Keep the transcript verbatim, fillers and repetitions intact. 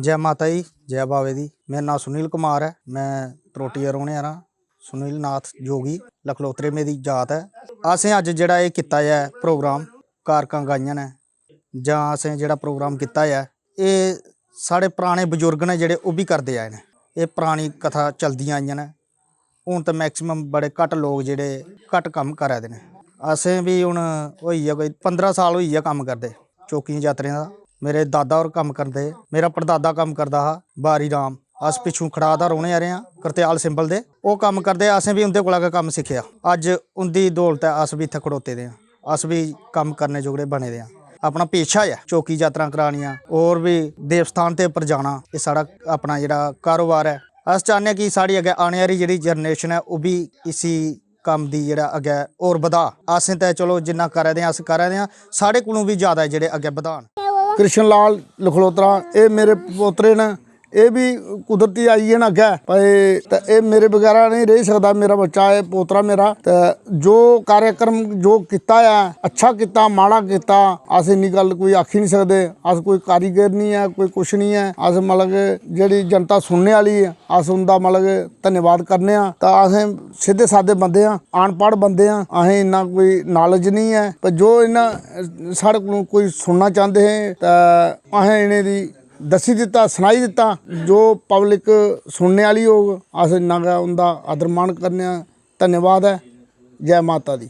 जै माता दी, जै बावे दी। मेरा नांऽ सुनील कुमार ऐ। में त्रोटी दा रौह्ने आह्ला, सुनील नाथ जोगी, लखलोतरे मेरी जात ऐ। असें अज्ज जेह्ड़ा एह् कीता ऐ प्रोग्राम, कारकां गाइयां न, जां असें जेह्ड़ा प्रोग्राम कीता ऐ, एह् साढ़े पराने बजुर्ग न जेह्ड़े, ओह् बी करदे आए न। एह् परानी कथा चलदियां आइयां न। हून ते मैक्सिमम बड़े घट्ट लोक जेह्ड़े घट्ट कम्म करा दे न। असें बी हून होई गेआ कोई पंदरां साल होई गेआ कम्म करदे चौकियें जातरें दा। मेरे दादा होर कम्म करदे, मेरा पड़दादा कम्म करदा हा बारी राम। अस पिच्छुं खड़ाह दा रौह्ने आह्ले आं, करतेआल सिंबल दे। ओह् कम्म करदे, असें बी उं'दे कोला गै कम्म सिक्खेआ। अज्ज उं'दी दौलतै अस बी इत्थै खड़ोते दे आं, अस बी कम्म करने जोगड़े बने दे आं। अपना पेशा ऐ चौकी जातरां करानियां, होर बी देवस्थान दे उप्पर जाना, एह् साढ़ा अपना जेह्ड़ा कारोबार ऐ। अस चाह्न्ने आं कि साढ़ी अग्गें आने आह्ली जेह्ड़ी जनरेशन ऐ, ओह् बी इसी कम्म दी जेह्ड़ा अग्गें होर बधा। असें ते चलो जिन्ना करा दे आं, अस करा दे आं, साढ़े कोलूं बी जैदा जेह्ड़े अग्गें बधान। कृष्ण लाल लखलोतरा, एह् मेरे पोतरे न, एह् बी कुदरती आई गे न अग्गें। भाई, ते एह् मेरे बगैरा नेईं रेही सकदा, मेरा बच्चा, एह् पोतरा मेरा। ते जो कार्यक्रम जो कीता ऐ, अच्छा कीता, माड़ा कीता, अस इन्नी गल्ल कोई आखी निं सकदे। अस कोई कारीगर निं ऐ, कोई कुछ निं ऐ। अस मतलब कि जेह्ड़ी जनता सुनने आह्ली ऐ, अस उं'दा मतलब कि धन्नवाद करने आं। तां असें सिद्धे सादे बंदे आं, अनपढ़ बंदे आं, असें इन्ना कोई नालेज निं ऐ, पर जो इन्ना साढ़े कोलों कोई सुनना चांह्दे हे, तां असें इ'नें दी दस्सी दित्ता, सनाई दित्ता। जो पब्लिक सुनने आह्ली होग, अस इन्ना गै उं'दा आदर मान करने आं। धन्नवाद ऐ। जै माता दी।